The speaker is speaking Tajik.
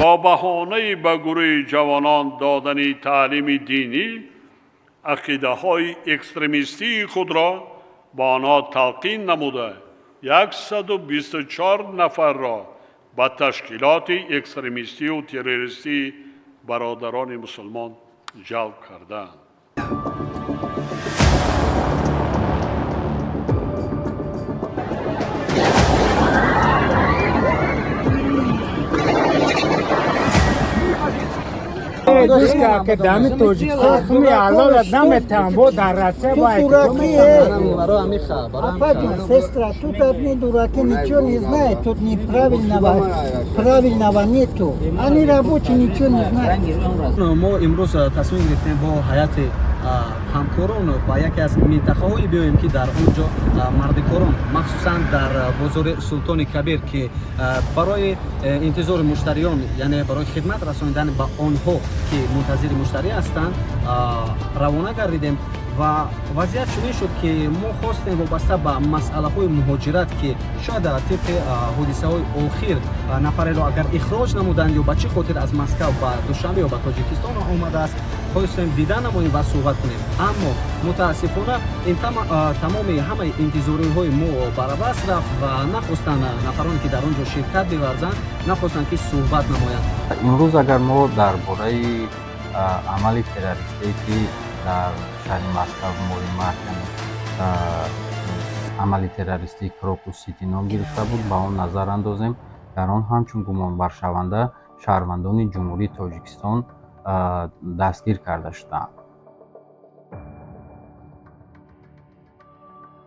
Бо баҳонаи ба гурӯҳи ҷавонон додани таълими динӣ, ақидаҳои экстремистии худро ба онҳо талқин намуда, 124 нафарро ба ташкилоти экстремистию террористии Бародарони мусулмон ҷалб карданд. Душка, ки дами Тоҷикистон суми ҳалола наметавон бо дар Россия. Дураки, апаҷон, сестра, тут одни дураки, ничего не знают, тут неправильного, правильного нету. Они рабочие, ничего не знают. Мо имрӯз тасмим гирифтем бо ҳайати ҳамкорон ба яке аз минтақаҳое биёем, ки дар он ҷо мардикорон, махсусан дар бозори Султони Кабир, ки барои интизори муштариён, яъне барои хидмат расонидан ба онҳо, ки мунтазири муштарӣ ҳастанд, равона гардидем. Ва вазъият чунин шуд, ки мо хостем вобаста ба масъалаҳои муҳоҷират, ки шояд тибқи ҳодисаҳои охир нафареро агар ихроҷ намуданд ё ба чӣ хотир аз Москав ба Душанбе ё ба Тоҷикистон омадааст, хостем дида намоем ва суҳбат кунем. Аммо мутаассифона, ин тамоми ҳамаи интизориҳои мо барабас рафт ва нахостанд нафароне, ки дар он ҷо ширкат меварзанд, нахостанд, ки суҳбат намоянд. Имрӯз агар мо дар бораи амали террористие, ки дар шаҳри Москав моҳи март, яъне амали террористии Крокус Сити ном гирифта буд, ба он назар андозем, дар он ҳамчун гумонбаршаванда шаҳрвандони Ҷумҳурии Тоҷикистон дастгир карда шудаанд.